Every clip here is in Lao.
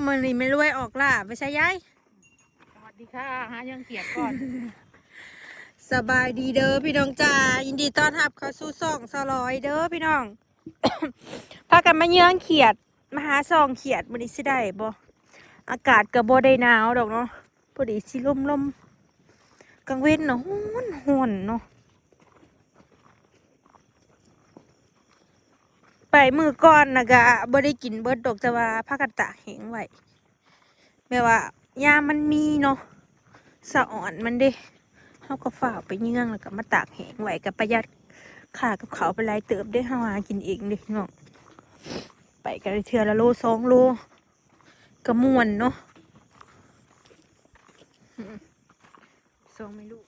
ມື້ນີ້ແມ່ລວຍອອກລ່າໄປໃສຍາຍ? ສະຫວັດດີຄ່ະ ຫາເຫຍື່ອງຂຽດກ່ອນ. ສະບາຍດີເດີພີ່ນ້ອງຈ້າ ຍິນດີຕ້ອນຮັບເຂົ້າສູ່ຊ່ອງສາວລອຍເດີພີ່ນ້ອງ. ພາກັນມາເຫຍື່ອງຂຽດ ມາຫາຊ່ອງຂຽດ ມື້ນີ້ຊິໄດ້ບໍ່? ອາກາດກໍບໍ່ໄດ້ໜາວດອກເນາະ ພໍດີຊິລົມໆ ກາງເວັນນະຮ້ອນໆເນາະ. ໄປມື້ກ່ອນນະກະບໍ່ໄດ້ກິນເບິດດອກ ແຕ່ວ່າພາກັນຕາກແຫ້ງໄວ້ ແບບວ່າຍາມມັນມີເນາະ ສະອອນມັນເດ້ ເຮົາກໍຟ້າວໄປເຫຍື່ອງ ແລ້ວກໍມາຕາກແຫ້ງໄວ້ ກໍປະຢັດຄ່າກັບເຂົ້າໄປຫຼາຍເຕີບເດ້ ເຮົາຫາກິນເອງເດ້ພີ່ນ້ອງ. ໄປກໍໄດ້ເທື່ອລະໂລສອງໂລ ກໍມ່ວນເນາະ. ສອງແມ່ລູກ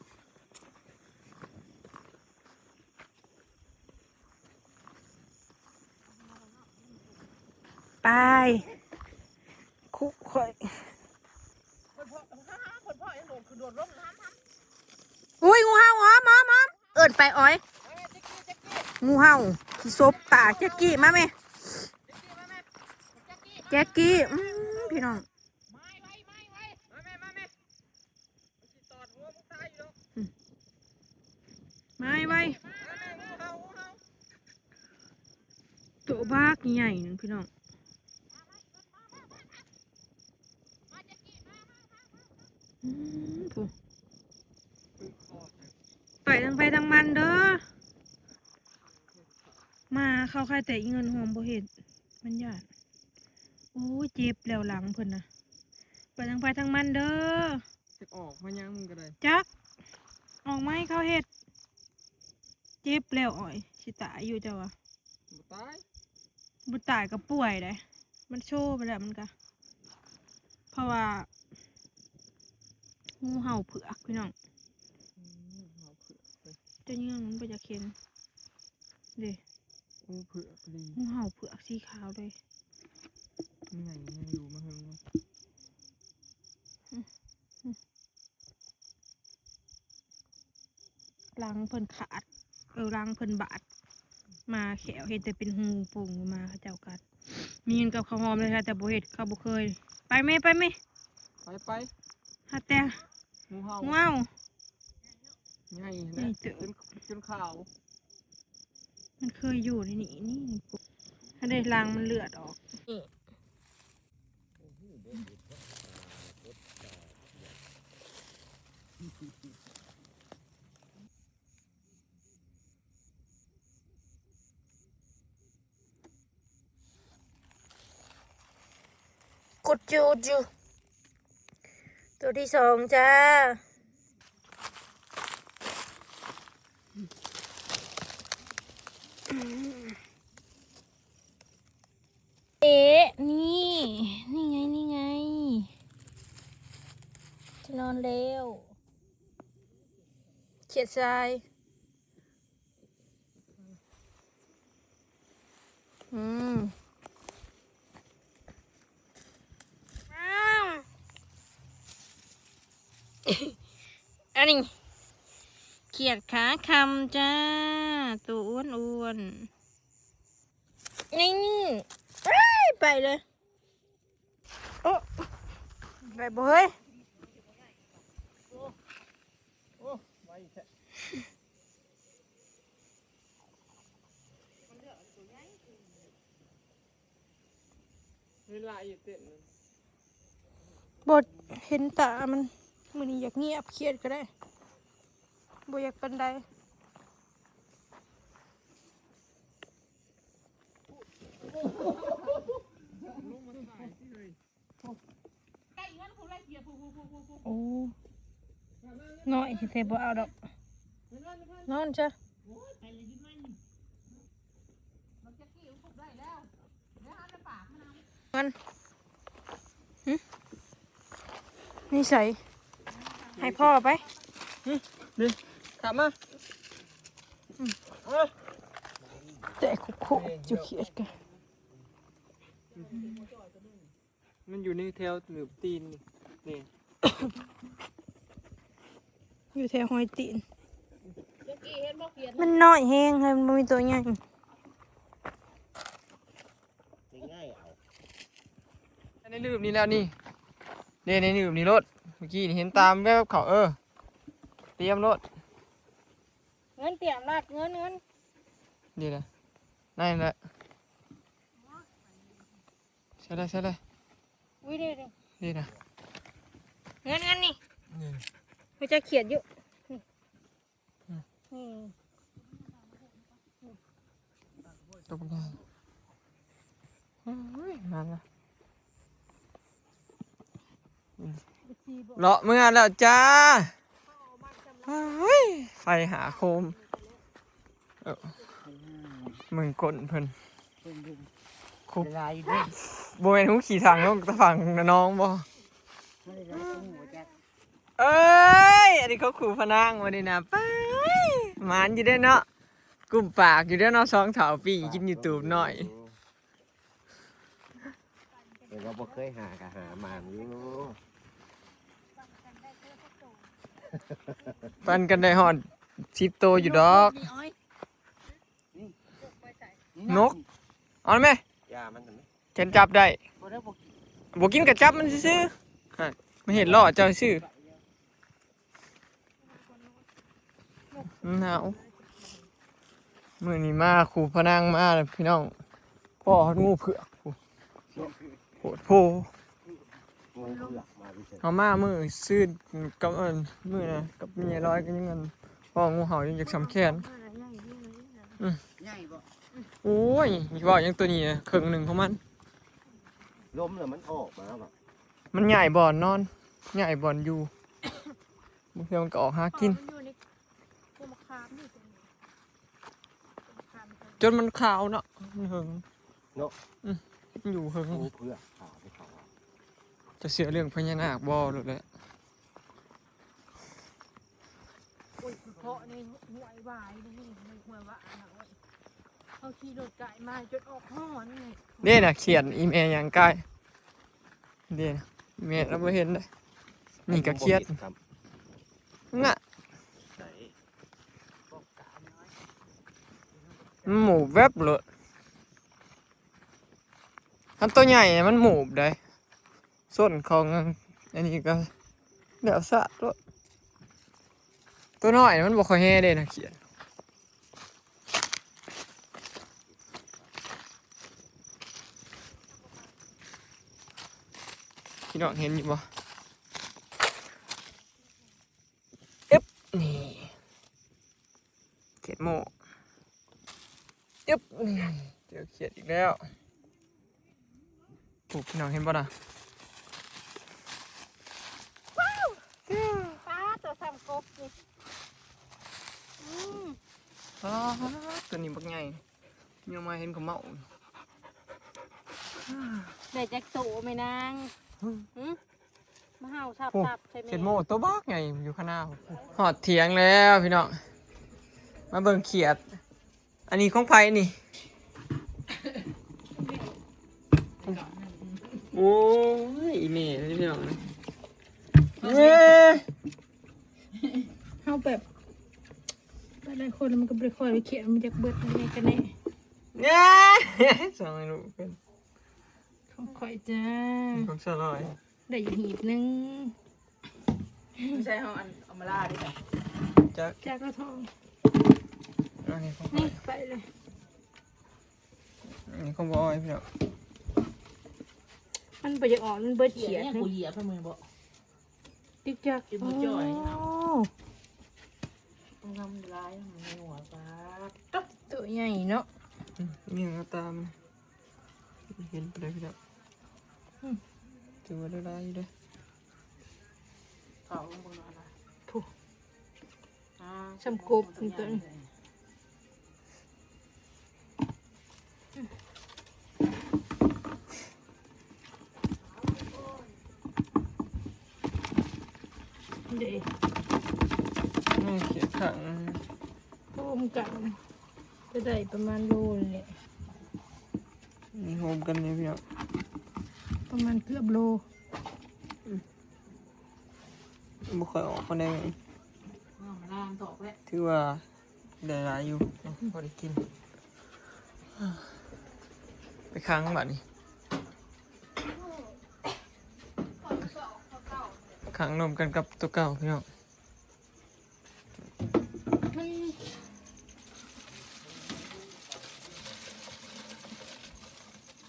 ໄປ ຄຸກຂ້ອຍ. ອຸ້ຍ ງູເຫົ່າ ຫອມ ຫອມ ຫອມ ເອີ້ນໄປອອຍ. ງູເຫົ່າ ຂີ້ສົບປາກ ແຈັກກີ້ ມາແມ່ ແຈັກກີ້. ອືມ ພີ່ນ້ອງ ມາໄວໆ ໂຕບັກໃຫຍ່ໜຶ່ງພີ່ນ້ອງ. ອືມ ຜູ້ ໄປທາງໃຜທາງມັນເດີ ມາເຂົ້າໃກ້ແຕ່ອີເງິນຫອມບໍ່ເຮັດ ມັນຢ້ານ. ໂອ້ຍ ເຈັບແລ້ວຫຼັງເພິ່ນນະ ໄປທາງໃຜທາງມັນເດີ. ຈັກອອກມາຫຍັງມັນກໍໄດ້ ຈັກ ອອກມາໃຫ້ເຂົາເຮັດ. ເຈັບແລ້ວອອຍ ຊິຕາຍຢູ່ເຈົ້າວ່າ. ບໍ່ຕາຍ ບໍ່ຕາຍກໍປ່ວຍເດ້ ມັນໂຊໄປແລ້ວມັນກະ ເພາະວ່າງູເຫົ່າເຜືອກພີ່ນ້ອງ. ອືມ ງູເຫົ່າເຜືອກ ເຈົ້າເຫຍື່ອງມັນບໍ່ຢາກເຫັນເດ້. ໂອ້ ເຜືອກອີ່ຫຼີ ງູເຫົ່າເຜືອກສີຂາວເດ້. ມັນໃຫຍ່ ມັນຍັງຢູ່ມາເຫິງເນາະ. ອືມ ອືມ ຫຼັງເພິ່ນຂາດ ເອີ ຫຼັງເພິ່ນບາດ ມາແຂ້ວເຫັນແຕ່ເປັນຮູໂປ່ງມາ ເຂົາເຈົ້າກັດ. ມີເງິນກັບເຂົ້າຫອມເລີຍ ແຕ່ບໍ່ເຮັດ ເຂົາບໍ່ເຄີຍ. ໄປແມ່ ໄປແມ່ ໄປ ໄປ ຫາແຕ່ງູເຫົ່າ ງູເຫົ່າ ໃຫຍ່ ໃຫຍ່ເຕີບ ຈົນ ຈົນຂາວ. ມັນເຄີຍຢູ່ໃນນີ້ ນີ້ ນີ້ ຫັ້ນເດ້ ຫຼັງມັນເລືອດອອກ ນີ້. ກົດຢູ່ ຢູ່ ຕົວທີສອງຈ້າ. ເອະ ນີ້ ນີ້ໄງ ນີ້ໄງ ຈະນອນແລ້ວ ຂຽດຊາຍ. ອືມ ອ້າວ ອັນນີ້ຂຽດຂາຄຳຈ້າ ໂຕອ້ວນໆ ນີ້ ເອີຍ ໄປເລີຍ. ໂອ້ ໄດ້ບໍ່ເຮີ້ຍ? ໂອ້ ໄວແທ້ ເວລາຢູ່ເຕັ້ນນັ້ນ ບໍ່ເຫັນຕາມັນ. ມື້ນີ້ຢາກງຽບ ຂຽດກໍໄດ້ ບໍ່ຢາກປານໃດ. ໂອ້ ນ້ອຍແທ້ໆ ບໍ່ເອົາດອກ ນອນຊະ. ມັນ ຫຶ ນີ້ໃສ ໃຫ້ພໍ່ໄປ ຫຶ ນີ້ ຂ້າມມາ ອືມ ເອີ ແຕະຄຸກໆ ຈຸຂຽດກະ ມັນຢູ່ໃນແຖວໜືບຕີນນີ້ ນີ້ ຢູ່ແຖວຮອຍຕີນ ມັນນ້ອຍແຮງ ມັນບໍ່ມີຕົວໃຫຍ່. ໄດ້ງ່າຍເອົາ ໃນລືບນີ້ແລ້ວນີ້ ເດ້ ໃນລືບນີ້ໂລດ ເມື່ອກີ້ນີ້ເຫັນຕາມແວບເຂົາ ເອີ ຕຽມໂລດ ເງິນຕຽມລາດ ເງິນ ເງິນ ນີ້ແຫຼະ ນັ້ນແຫຼະ ໃສ່ເລີຍ ໃສ່ເລີຍ ອຸ້ຍ ເດ້ ເດ້ ນີ້ນະ ເງິນ ເງິນນີ້ ນີ້ ເຮົາຈະຂຽນຢູ່ ອືມ ນີ້ ຕົກໃຫຍ່ ເຮີ້ຍ ມາລະ ເລາະເມືອແລ້ວຈ້າ ເຮີ້ຍ ໄຟຫາໂຄມ ເອີ ເບິ່ງກົ້ນເພິ່ນ ເບິ່ງ ຄຸບ ຫຼາຍຢູ່ເດ້ ບໍ່ແມ່ນຫູຂີ່ຖັງລົງຕະຝັ່ງນະນ້ອງບໍ່? ເອີຍ ອັນນີ້ເຂົາຄູ່ພະນາງບໍ່ນີ້ນະ ປ້າຍ ໝານຢູ່ເດ້ເນາະ ກຸ້ມປາກຢູ່ເດ້ເນາະ ສອງເຖົ້າປີ້ກິນຢູ່ຕູບນ້ອຍ ແຕ່ວ່າບໍ່ເຄີຍຫາກະຫາໝານຢູ່ ປັ່ນກັນໄດ້ຮອດສິບໂຕຢູ່ດອກ ນົກ ເອົາແມ່ ຢ່າມັນ ແຂນຈັບໄດ້ ບໍ່ໄດ້ບໍ່ກິນ ບໍ່ກິນກະຈັບມັນຊື່ໆ ຫັ້ນ ມັນເຫັນລໍ້ເຈົ້າຊື່ ໜາວ ມື້ນີ້ມາຄູ່ພະນາງມາແລ້ວພີ່ນ້ອງ ພໍ້ຮອດງູເຜືອກ ໂພດໂພ ເຮົາມາມື້ຊືນກັບ ເອີ ມື້ນະ ກັບແມ່ຍາຍລອຍກໍຍັງ ພໍ້ງູເຫົ່າຍັງຈະສ່ຳແຂນ ອືມ ໂອ້ຍ ເວົ້າຫຍັງ ໂຕນີ້ເຄິ່ງໜຶ່ງຂອງມັນ ລົມແລ້ວມັນອອກມາ ມັນຍ້າຍບ່ອນນອນ ຍ້າຍບ່ອນຢູ່ ບາງເທື່ອມັນກໍອອກຫາກິນ ມັນຢູ່ໃນ ຕົ້ນມະຂາມນີ້ ຕົ້ນມະຂາມ ຈົນມັນຂາວເນາະ ມັນເຫິງເນາະ ອືມ ມັນຢູ່ເຫິງ ໂອ້ ເຜືອກຂາວເຂົາ ຈະເຊື່ອເລື່ອງພະຍານາກບໍ່ໂລດແຫຼະ ໂອ້ຍ ເພາະໃນຫ້ວຍວາຍນີ້ ໃນຫ້ວຍວາຍນະ ໂອ້ຍ ເຮົາຂີ່ລົດກາຍມາຈົນອອກຮ້ອນນີ້ ເດ້ນະ ຂຽນອີແມ່ຍ່າງກາຍ ເດ້ນະ ແມ່ລະບໍ່ເຫັນເດ້ ນີ້ກະຂຽດ ນະ ມັນໝູບແວັບໂລດ ຄັນໂຕໃຫຍ່ມັນໝູບໄດ໋ ສົ້ນຂອງອັນນີ້ກະແລ້ວຊະໂລດ ໂຕນ້ອຍມັນບໍ່ຄ່ອຍແຮ່ເດ້ນະ ຂຽດ ພີ່ນ້ອງເຫັນຢູ່ບໍ່? ອຶບ ນີ້ ຂຽດໂມ້ ອຶບ ນີ້ ເຈີຂຽດອີກແລ້ວ. ໂອ້ ພີ່ນ້ອງເຫັນບໍ່ນະ? ວ້າວ ປາ ໂຕສ່ຳກົບນີ້ ອືມ ປາ ໂຕນີ້ບັກໃຫຍ່ ຍັງມາເຫັນຂະເໝົາ ໄດ້ຈັກໂຕແມ່ນາງ? ຫຶ ມາເຫົ່າສັບໆ ໂອ້ ໃສ່ແມ່ ຂຽດໂມ້ໂຕບັກໃຫຍ່ຢູ່ຂ້າງໜ້າ. ຮອດຖຽງແລ້ວພີ່ນ້ອງ ມາເບິ່ງຂຽດ. ອັນນີ້ຂອງໃຜນີ້? ໂອ້ຍ ອີແມ່ເດ້ພີ່ນ້ອງ ເອີ ເຮົາແບບ ຫຼາຍໆຄົນມັນກໍບໍ່ໄດ້ຄ່ອຍໄປຂຽດ ມັນຢາກເບິດແນ່ກັນແນ່ ເອີ ສົ່ງໃຫ້ລູກເພິ່ນ ຂອງຂ້ອຍຈ້າ ຂອງສາວນ້ອຍ ໄດ້ຢູ່ຮີບໜຶ່ງ ບໍ່ໃຊ່ເຮົາອັນເອົາມາລາເດ້ ຈັກ ຈັກລະທອງ ອັນນີ້ຂອງຂ້ອຍ ນີ້ໄປເລີຍ ອັນນີ້ຂອງບໍ່ອ້ອຍພີ່ນ້ອງ ມັນບໍ່ຢາກອອກ ມັນເບິດຂຽດ ຫຍັງ ເນາະ ກູຢຽບໃຫ້ມຶງບໍ່ ຈຶ່ກຈັກ ກິນບໍ່ຈ່ອຍ ໂອ້ ເອົາ ມັນງາມຫຼາຍ ມັນນົວປາດ ໂຕໃຫຍ່ເນາະ ອືມ ນີ້ກໍຕາມ ເຫັນປານໃດພີ່ນ້ອງ ອືມ ຖືວ່າໄດ້ຫຼາຍຢູ່ເດ້ ເຂົ້າເບິ່ງເນາະ ຜູ້ ອ່າ ສ່ຳກົບນີ້ຕົວນີ້ ເດ້ ນີ້ຂຽດຂ້າງ ໂອ້ ມັນກະຈະໄດ້ປະມານໂລນີ້ແຫຼະ ນີ້ໂຮມກັນນີ້ພີ່ນ້ອງ ປະມານເກືອບໂລ ອືມ ບໍ່ຄ່ອຍອອກປານໃດ ຖືວ່າໄດ້ຫຼາຍຢູ່ ພໍໄດ້ກິນ ໄປຂັງບາດນີ້. ຂັງລວມກັນກັບຕົວເກົ່າພີ່ນ້ອງ.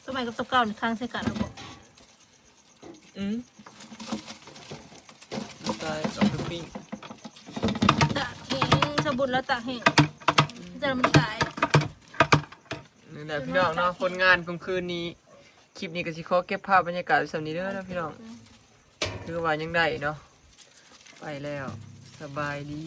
ຕົວໃໝ່ກັບຕົວເກົ່ານີ້ຂັງໃສ່ກັນແລ້ວບໍ່? ອືມ ຕາຍ ເອົາໄປປີ້ງ ຕາກແຫ້ງ ສະບຸນແລ້ວຕາກແຫ້ງ ແຕ່ມັນຕາຍ. ນີ້ແຫຼະພີ່ນ້ອງເນາະ ຜົນງານຂອງຄືນນີ້. ຄລິບນີ້ກໍຊິຂໍເກັບພາບບັນຍາກາດໄວ້ສ່ຳນີ້ເດີເນາະພີ່ນ້ອງ. ຖືວ່າຍັງໄດ້ເນາະ. ໄປແລ້ວ ສະບາຍດີ.